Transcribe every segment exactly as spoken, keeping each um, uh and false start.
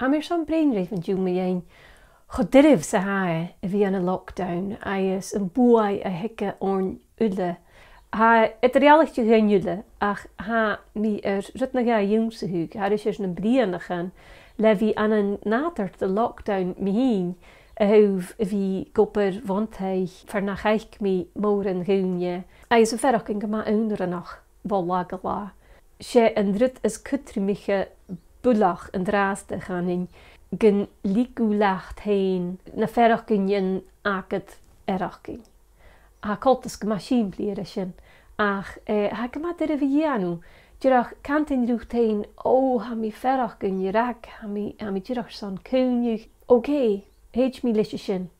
Tha mi airson bruidhinn ribh an-diugh mu dheidhinn cho doirbh 's a tha e a bhith ann an lockdown agus am buaidh a th' aige oirnn uile. Tha e eadar-dhealaichte dhuinn uile, ach tha mi air rud no dhà ionnsachadh thairis air na bliadhnaichean le bhith ann an nàdar de lockdown mi fhìn, a thaobh a bhith ag obair bhon taigh far nach fhaic mi mòran dhaoine, agus a' faireachdainn gu math aonaranach bho latha gu latha. 'S e an rud as cudromaiche buileach an-dràsta, chanainn, gun leig thu leat fhèin na faireachdainnean agad fhaireachdainn. Tha coltas gu math sìmplidh air a sin, ach, eh, tha e gu math doirbh a dhèanamh. Dìreach cantainn riut fhèin, "Ò, tha mi a' faireachdainn rag, tha mi, tha mi dìreach airson caoineadh." Ok, thèid mi leis a sin.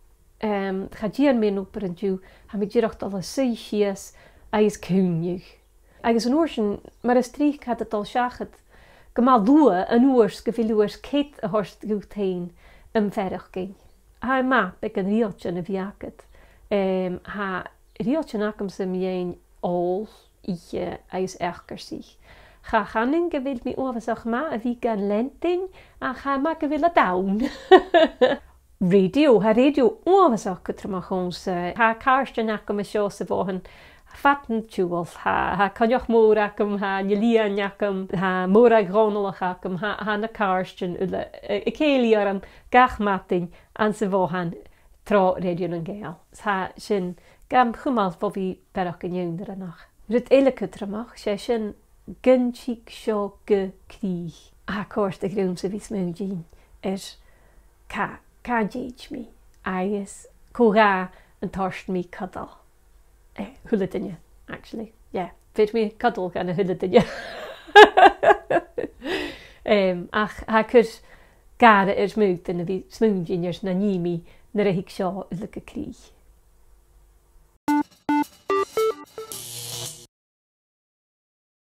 Em, cha dèan mi an obair an-diugh, tha mi dìreach a' dol a suidhe sìos agus caoineadh. Agus an uair sin, mar as trice tha iad a' dol seachad, gu math luath an uair 's gu bheil thu air cead a thoirt dhut fhèin am faireachdainn. Tha e math beagan riaghailtean a bhith agad. Em, tha riaghailtean agamsa mu dheidhinn òl, ithe agus eacarsaich. Cha chanainn gu bheil mi uabhasach math a bhith gan leantainn, ach tha e math gu bheil iad ann. Rèidio, tha rèidio uabhasach cudromach dhòmhsa. Tha càirdean agam an seo sa bhothan fad na tiubhail. Tha, tha Coinneach Mòr agam, tha na liain agam, tha Mòrag Dhòmhnallach agam, tha, tha na càirdean uile, eh, a' cèilidh orm gach madainn anns a' bhothan tro Rèidio nan Gàidheal. Tha sin gam chumail bho bhith a' faireachdainn aonaranach. Rud eile cudromach, 's e sin gun tig seo gu crìch. Tha e a' còrdadh riumsa a bhith a' smaoineachadh air cà, càit an tèid mi, agus cò dha an toirt mi cudail. Eh, a h-uile duine, actually. Yeah, bheir mi cudail dhan a h-uile duine. Em, ach tha e a' cur gàire air mo dhòigh a bhith a' smaoineachadh air na nì mi nuair a thig seo uile gu crìch.